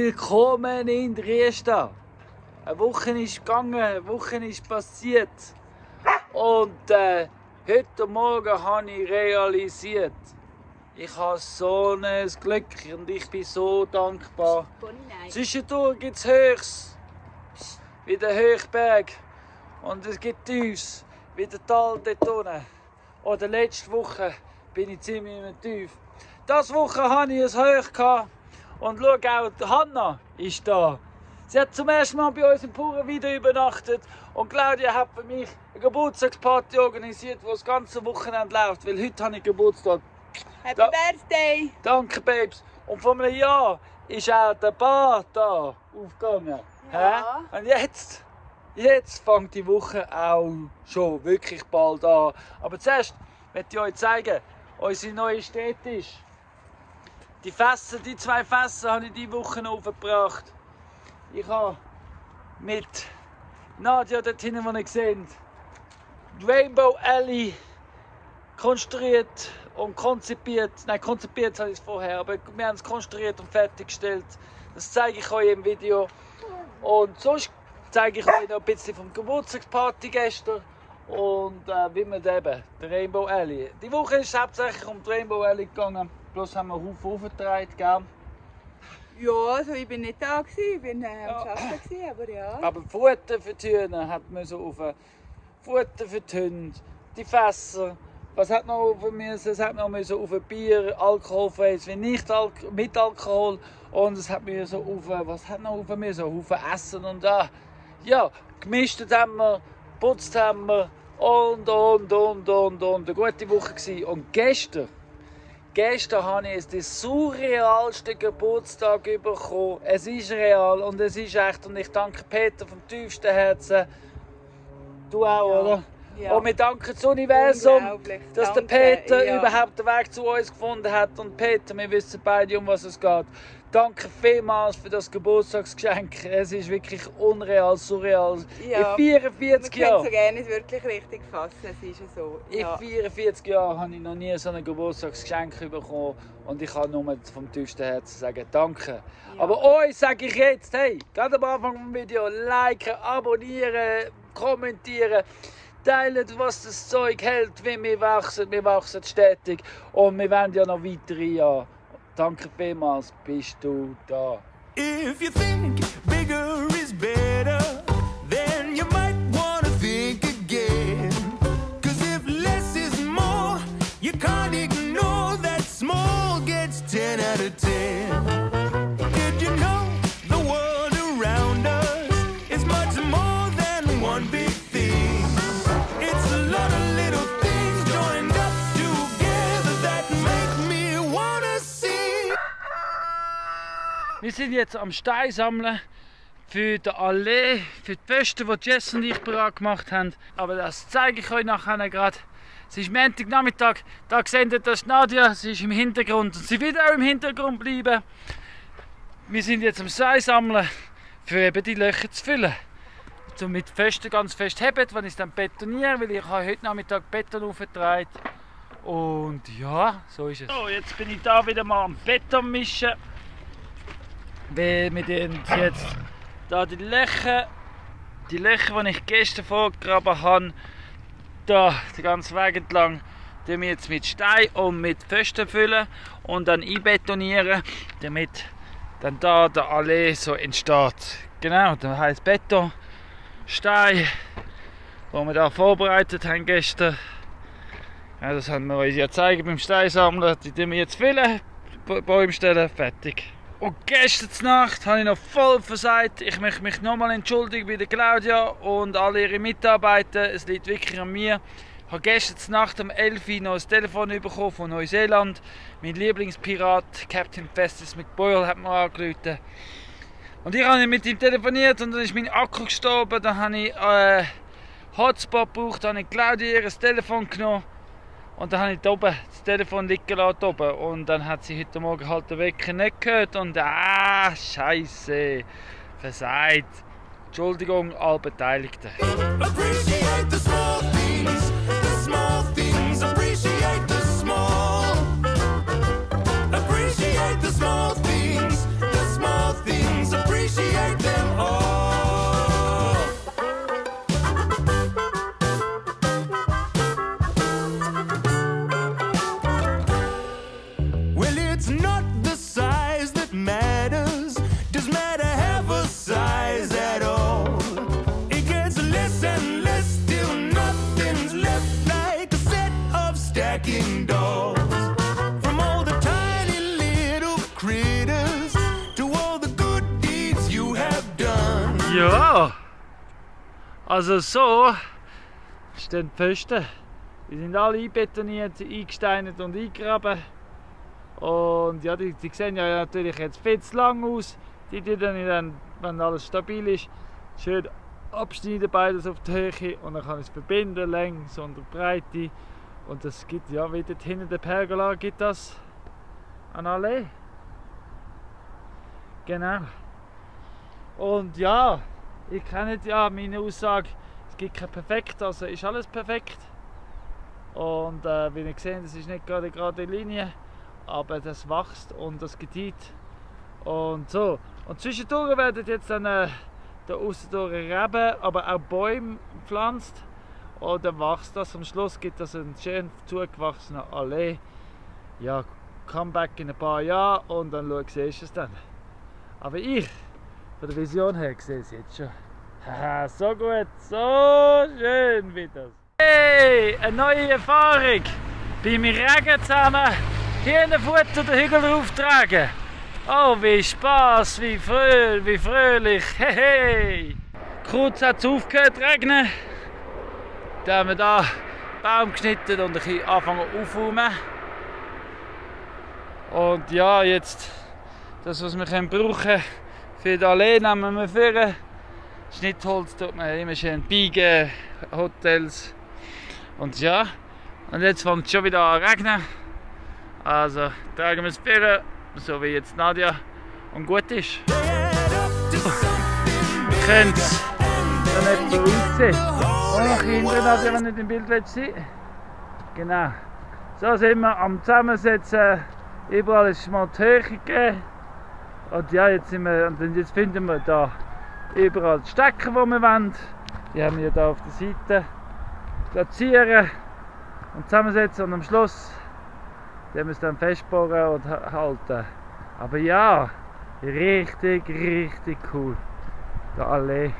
Willkommen in Riesta. Eine Woche ist gegangen, eine Woche ist passiert. Und heute Morgen habe ich realisiert, ich habe so ein Glück und ich bin so dankbar. Zwischendurch gibt es Höchst, wie der Höchberg. Und es gibt Tiefs, wie der Tal dort unten. Oder letzte Woche bin ich ziemlich im Tief. Diese Woche hatte ich ein Hoch gehabt. Und schau auch, Hanna ist da. Sie hat zum ersten Mal bei uns im Puren wieder übernachtet. Und Claudia hat für mich eine Geburtstagsparty organisiert, die das ganze Wochenende läuft. Weil heute habe ich Geburtstag. Happy Birthday! Danke, Babes. Und vor einem Jahr ist auch der Bar da aufgegangen. Ja. Und jetzt fängt die Woche auch schon wirklich bald an. Aber zuerst möchte ich euch zeigen, unsere neue Städtisch. Die zwei Fässer habe ich diese Woche aufgebracht. Ich habe mit Nadia dort hinten, die ihr seht, Rainbow Alley konstruiert und konzipiert. Nein, konzipiert habe ich es vorher, aber wir haben es konstruiert und fertiggestellt. Das zeige ich euch im Video. Und sonst zeige ich euch noch ein bisschen vom Geburtstagsparty gestern und wie wir eben, der Rainbow Alley. Die Woche ist es hauptsächlich um die Rainbow Alley gegangen. Bloß haben wir einen Haufen aufgetragen, gell? Ja, also ich bin nicht da, ich bin am Arbeiten, aber ja. Aber Futter für die Hühner hat man so auf Futter für die Hunde, die Fässer. Was hat noch auf müssen? Es hat noch müssen auf ein Bier, alkoholfreies wie nicht mit Alkohol. Und es hat mir so auf, was hat noch auf müssen? Auf Essen und ja, gemischt haben wir, putzt haben wir und. Eine gute Woche gewesen. Und Gestern habe ich den surrealsten Geburtstag bekommen. Es ist real und es ist echt. Und ich danke Peter vom tiefsten Herzen. Du auch, ja, oder? Ja. Und wir danken das Universum, dass der Peter überhaupt den Weg zu uns gefunden hat. Und Peter, wir wissen beide, um was es geht. Danke vielmals für das Geburtstagsgeschenk. Es ist wirklich unreal, surreal. Ja. In 44 Jahren. Ich kann es so gerne wirklich richtig fassen, es ist so. Ja. In 44 Jahren habe ich noch nie so ein Geburtstagsgeschenk bekommen. Und ich kann nur vom tiefsten Herzen sagen, danke. Ja. Aber euch sage ich jetzt, hey, gerade am Anfang des Videos, liken, abonnieren, kommentieren. Teilen, was das Zeug hält, wie wir wachsen stetig und wir werden ja noch weitere Jahre. Danke vielmals, bist du da. If you think bigger is better, then you might wanna think again. 'Cause if less is more, you can't ignore that small gets 10 out of 10. Did you know the world around us is much more than one big thing? It's a lot of little things joined up together that make me wanna sing. Wir sind jetzt am Stein sammeln für die Allee, für die Pfosten, die Jess und ich bereit gemacht haben. Aber das zeige ich euch nachher gerade. Es ist Montagnachmittag, da seht ihr, das ist Nadia, sie ist im Hintergrund und sie wird auch im Hintergrund bleiben. Wir sind jetzt am Stein sammeln, für eben die Löcher zu füllen. Um mit Pfosten ganz fest heben, wenn ich es dann betoniere, weil ich habe heute Nachmittag Beton aufgetragen. Und ja, so ist es. So, jetzt bin ich da wieder mal am Beton mischen. Weil wir jetzt da die Löcher, die ich gestern vorgegraben habe, da den ganzen Weg entlang, die wir jetzt mit Stein und mit Pfosten füllen und dann einbetonieren, damit dann da der Allee so entsteht. Genau, das heisst Beton, Stein, die wir da vorbereitet haben gestern. Ja, das haben wir euch ja gezeigt beim Steinsammeln. Die tun wir jetzt füllen, Bäume stellen, fertig. Und gestern Nacht habe ich noch voll versagt. Ich möchte mich nochmal entschuldigen bei der Claudia und alle ihre Mitarbeiter. Es liegt wirklich an mir. Ich habe gestern Nacht um 11 Uhr noch ein Telefon bekommen von Neuseeland. Mein Lieblingspirat, Captain Festus McBoyle, hat mir angerufen. Und ich habe mit ihm telefoniert und dann ist mein Akku gestorben. Dann habe ich Hotspot gebraucht, dann habe ich Claudia ihr Telefon genommen. Und dann habe ich oben das Telefon liegen lassen oben. Und dann hat sie heute Morgen halt den Wecker nicht gehört. Und Scheiße, versagt. Entschuldigung, alle Beteiligten. Appreciate the small things, the small things. Appreciate the small. Appreciate the small things, the small things. back indoors. From all the tiny little critters to all the good deeds you have done. Ja, also so stehen die Pfosten. Die sind alle einbetoniert, eingesteinert und eingegraben. Und ja, die sehen ja natürlich jetzt viel zu lang aus. Die dann, wenn alles stabil ist, schön abschneiden, beides auf die Höhe, und dann kann ich es verbinden, längs und Breite. Und das gibt ja, wie dort hinten der Pergola, gibt das eine Allee. Genau. Und ja, ich kenne ja meine Aussage, es gibt kein Perfekt, also ist alles perfekt. Und wie ihr seht, das ist nicht gerade eine gerade Linie, aber das wächst und das gedeiht. Und so. Und zwischendurch werden jetzt dann da außen durch Reben, aber auch Bäume gepflanzt. Und dann wächst das. Am Schluss gibt es einen schön zugewachsenen Allee. Ja, Comeback in ein paar Jahren und dann siehst du es dann. Aber ich, von der Vision her, sehe es jetzt schon. Haha, so gut, so schön wie das. Hey, eine neue Erfahrung. Beim Regen zusammen hier einen Futter den Hügel rauftragen. Oh, wie Spaß, wie fröhlich. Hey, hey. Kurz hat es aufgehört zu regnen. Dann haben wir hier einen Baum geschnitten und ein bisschen angefangen aufzuräumen. Und ja, jetzt das, was wir brauchen können für die Allee, nehmen wir vor. Schnittholz tut man immer schön biegen, Hotels. Und ja, und jetzt fängt es schon wieder an zu regnen. Also tragen wir es vor, so wie jetzt Nadja, und gut ist. Ihr könnt es dann etwa aussehen. Oh, Kinder, Nadja, wenn ihr im Bild sein wollt. Genau. So sind wir am Zusammensetzen. Überall ist mal die Höhe gegeben. Und ja, jetzt finden wir da überall die Stecker, die wir wollen. Die haben wir hier auf der Seite platzieren und zusammensetzen, und am Schluss müssen wir es dann festbohren und halten. Aber ja, richtig cool. Die Allee.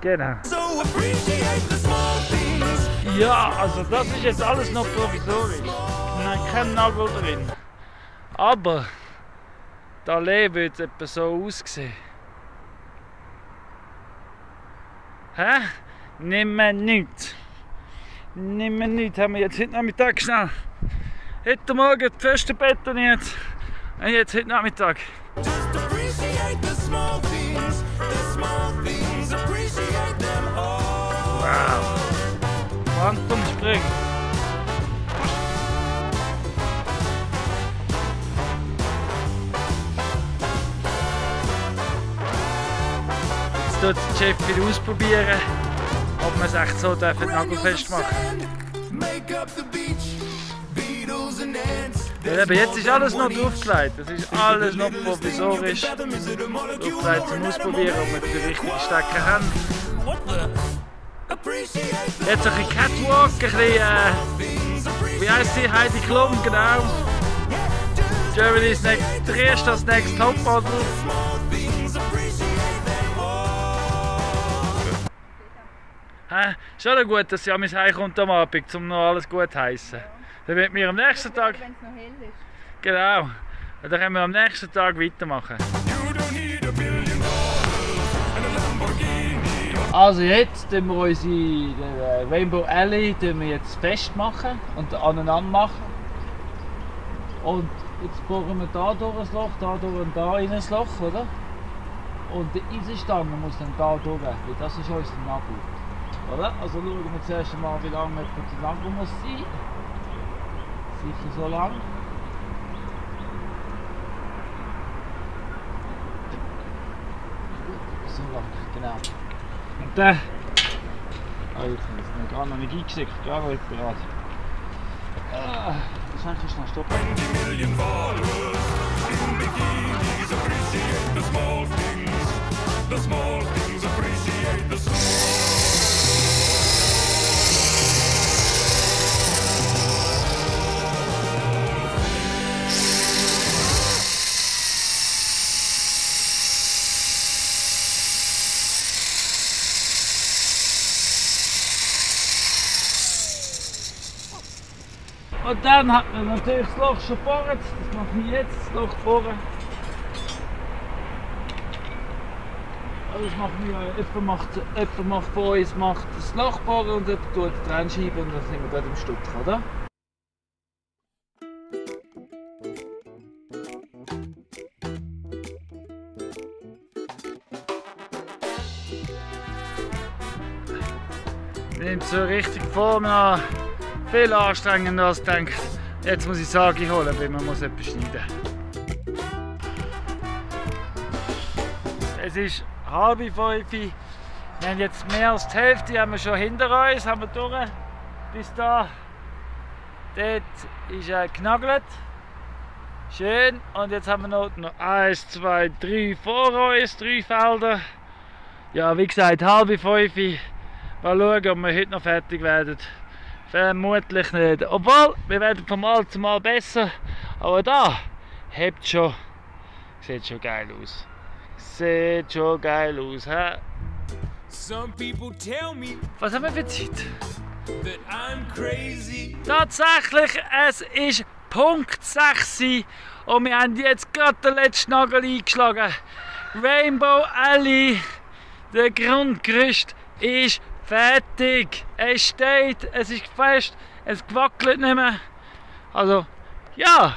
Genau. Ja, also das ist jetzt alles noch provisorisch. Nein, kein Nagel drin. Aber die Allee wird etwa so aussehen. Hä? Nimm mir nichts. Nimm mir nichts. Haben wir jetzt heute Nachmittag schnell. Heute Morgen die Pfosten betoniert. Und jetzt heute Nachmittag. Wow. Quantumsprung. Jetzt tut der Chef wieder ausprobieren, ob wir es echt so nagelfest machen dürfen. Ja, aber jetzt ist alles noch draufgelegt. Das ist alles noch provisorisch draufgelegt zum Ausprobieren, ob wir die richtigen Stecker haben. Jetzt ein bisschen Catwalk, ein bisschen, wie heisst sie? Heidi Klum, genau. Germany's Next, der erste als Next Topmodel. Schon gut, dass sie an mich heimkommt am Abend, um noch alles gut zu heissen. Dann wird mir am nächsten Tag. Wenn es noch hell ist. Genau. Und dann können wir am nächsten Tag weitermachen. Also jetzt tun wir unsere Rainbow Alley jetzt festmachen und aneinander machen. Und jetzt bohren wir da durch ein Loch, da durch und da in ein Loch, oder? Und die Eisenstange muss dann da durch, weil das ist unser Nagel. Oder? Also schauen wir zuerst einmal, wie lange der Nagel muss sein. Sicher so lang. So lang, genau. Und dann. Oh, ich habe es gerade noch nicht eingesteckt, gerade noch nicht bereit. Das kann ich schnell stoppen. Und dann hat man natürlich das Loch schon gebohrt. Das mache ich jetzt, das Loch bohren. Also das macht mir jemand macht von uns macht das Loch bohren und jemand tut die Trennscheibe und dann sind wir gerade im Stück, oder? Nimmt so richtig vor, mir viel anstrengender als denkt. Jetzt muss ich Sagi holen, weil man muss etwas schneiden. Es ist 4:30. Wir haben jetzt mehr als die Hälfte haben wir schon hinter uns, haben wir durch. Bis da. Dort ist genagelt. Schön. Und jetzt haben wir noch 1, 2, 3 vor uns, 3 Felder. Ja, wie gesagt, 4:30. Mal schauen, ob wir heute noch fertig werden. Vermutlich nicht. Obwohl, wir werden von Mal zu Mal besser. Aber da hebt schon. Sieht schon geil aus. Sieht schon geil aus, hä? Was haben wir für Zeit? Tatsächlich, es ist Punkt 6 und wir haben jetzt gerade den letzten Nagel eingeschlagen. Rainbow Alley, der Grundgerüst ist fertig. Es steht, es ist fest, es wackelt nicht mehr. Also, ja,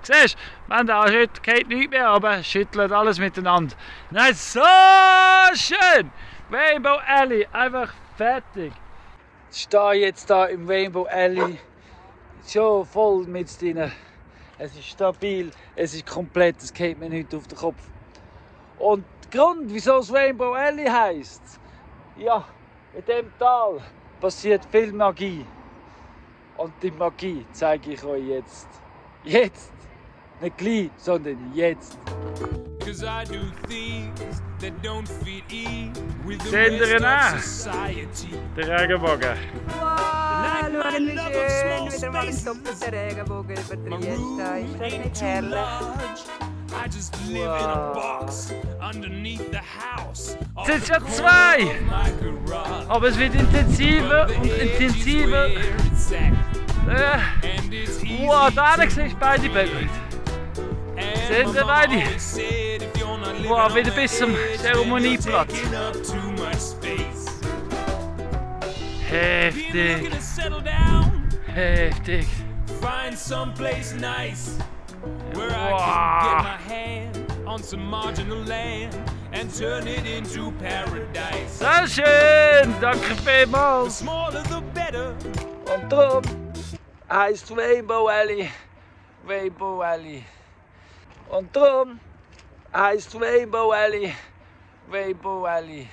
siehst du, wenn der Schritt geht nicht mehr, aber schüttelt alles miteinander. Nein, so schön! Rainbow Alley, einfach fertig. Ich stehe jetzt da im Rainbow Alley, schon voll mit drin. Es ist stabil, es ist komplett, es geht mir nicht auf den Kopf. Und der Grund, wieso es Rainbow Alley heisst, ja, in diesem Tal passiert viel Magie. Und die Magie zeige ich euch jetzt. Jetzt! Nicht gleich, sondern jetzt. Seht ihr ihn an? Der Regenbogen. Wow, schau wie schön. Wieder mal ein doppelter Regenbogen über der Jetta. Ist das nicht herrlich? Es sind schon 2! Aber es wird intensiver und intensiver. Wow, da siehst du beide Böcke. Seht ihr beide? Wow, wieder bis zum Zeremonieplatz. Heftig. Heftig. Wow. Sehr schön, danke vielmals. Und darum heisst Rainbow Alley Rainbow Alley. Und darum heisst Rainbow Alley Rainbow Alley.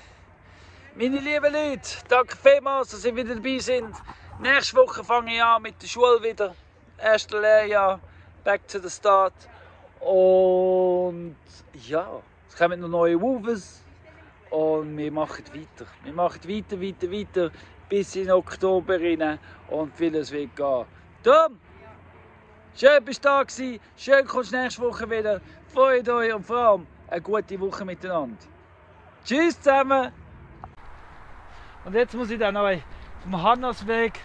Meine lieben Leute, danke vielmals, dass ihr wieder dabei sind. Nächste Woche fange ich an mit der Schule wieder. Erstes Lehrjahr, back to the start. Und ja, es kommen noch neue Woofers. Und wir machen weiter. Wir machen weiter, bis in Oktober rein. Und vieles wird gehen. Tom, schön bist du da gewesen. Schön kommst du nächste Woche wieder. Freut euch und vor allem eine gute Woche miteinander. Tschüss zusammen. Und jetzt muss ich dann noch vom Hannasweg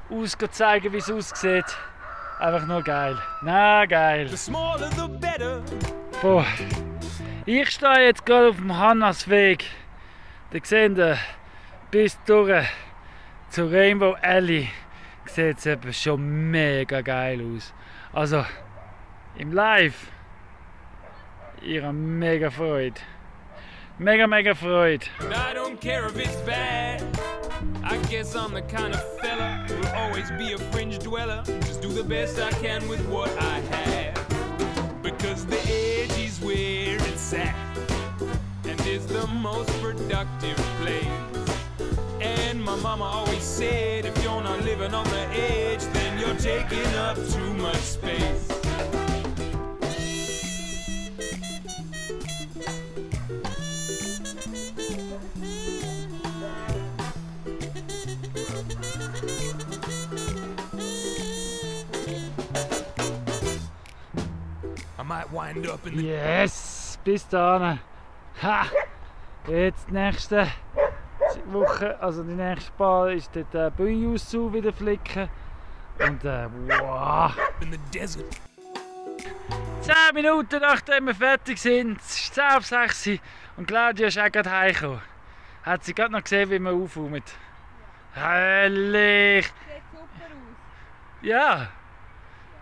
aus zeigen, wie es aussieht. Einfach nur geil. Na geil. Boah. Ich stehe jetzt gerade auf dem Hannasweg. Da seht ihr bis durch zur Rainbow Alley. Sieht es schon mega geil aus. Also im Live. Ich habe mega Freude. Mega Freude. I don't care if it's bad. I guess I'm the kind of fella who'll always be a fringe dweller. Just do the best I can with what I have. Because the edge is where it's at. And it's the most productive place. And my mama always said, if you're not living on the edge, then you're taking up too much space. Wind up in the yes, bis dahin. Ha! Jetzt nächste Woche, also die nächste Paar ist dort Bühnenauszug wieder flicken. Und wow. In the desert. 10 Minuten nachdem wir fertig sind, es ist 10 auf 6 Uhr und Claudia ist auch gerade heimgekommen. Hat sie gerade noch gesehen, wie wir aufräumen. Herrlich! Sieht super aus. Ja!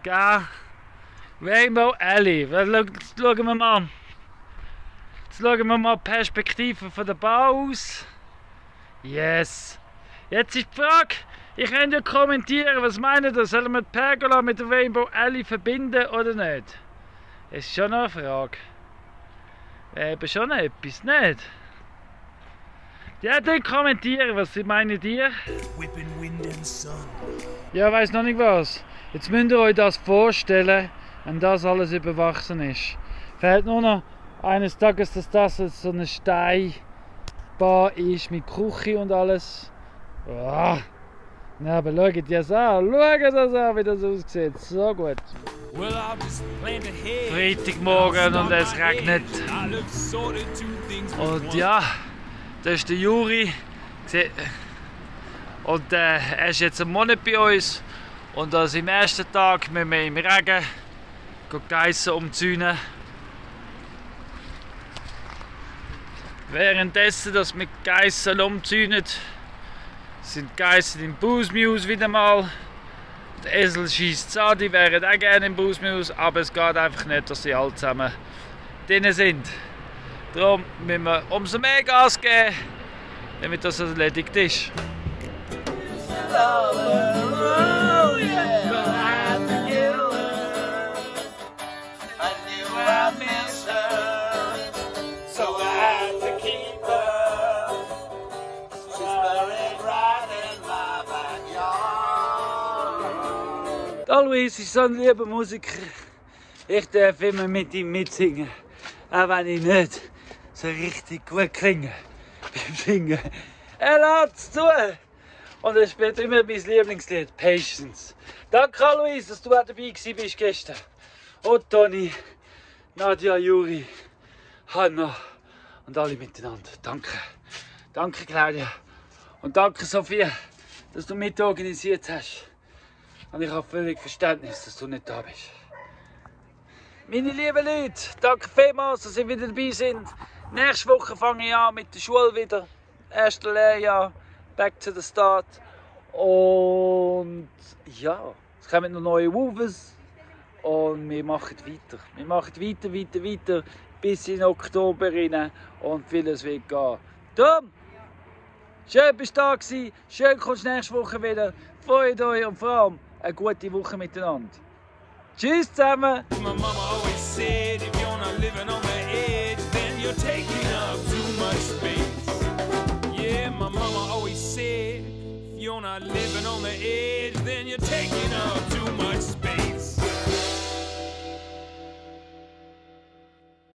Gell? Rainbow Alley. Jetzt schauen wir mal. Jetzt schauen wir mal die Perspektive von der Bau aus. Yes! Jetzt ist die Frage, ihr könnt ja kommentieren, was meint ihr? Sollen wir die Pergola mit der Rainbow Alley verbinden oder nicht? Das ist schon noch eine Frage. Wäre eben schon etwas, nicht? Ja, dann kommentieren, was meint ihr? Whipping wind and sun. Ja, weiss noch nicht was. Jetzt müsst ihr euch das vorstellen, wenn das alles überwachsen ist. Fehlt nur noch eines Tages, dass das so eine Steinbar ist mit Küche und alles. Oh. Ja, aber schaut das an, schaut das an, wie das aussieht. So gut. Well, I'll just plant ahead. Freitagmorgen und es regnet. I look sorted to things we Und want. ja, das ist der Juri. Und er ist jetzt einen Monat bei uns. Und an seinem ersten Tag müssen wir im Regen Geissen umzäunen. Währenddessen, dass wir Geissen umzäunen, sind Geissen im Bußmuse wieder mal. Der Esel schießt es an, die wären auch gerne im Bußmuse, aber es geht einfach nicht, dass sie alle zusammen drin sind. Darum müssen wir umso mehr Gas geben, damit das erledigt ist. Der Luis ist so ein lieber Musiker. Ich darf immer mit ihm mitsingen. Auch wenn ich nicht so richtig gut klinge beim Singen. Er lässt es zu. Und er spielt immer mein Lieblingslied, Patience. Danke, Luis, dass du auch dabei bist gestern. Und Toni, Nadja, Juri, Hanna und alle miteinander. Danke. Danke, Claudia. Und danke, Sophia, dass du mit organisiert hast. Und ich habe völlig Verständnis, dass du nicht da bist. Meine lieben Leute, danke vielmals, dass ihr wieder dabei sind. Nächste Woche fange ich an mit der Schule wieder. Erste Lehrjahr, back to the start. Und ja, es kommen noch neue Woofers. Und wir machen weiter. Wir machen weiter, bis in Oktober rein. Und vieles wird gehen. Tom, schön bist du da gewesen. Schön kommst du nächste Woche wieder. Freut euch und vor allem eine gute Woche miteinander. Tschüss zusammen! My mama always said, if you're not living on the edge, then you're taking up too much space. Yeah, my mama always said, if you're not living on the edge, then you're taking up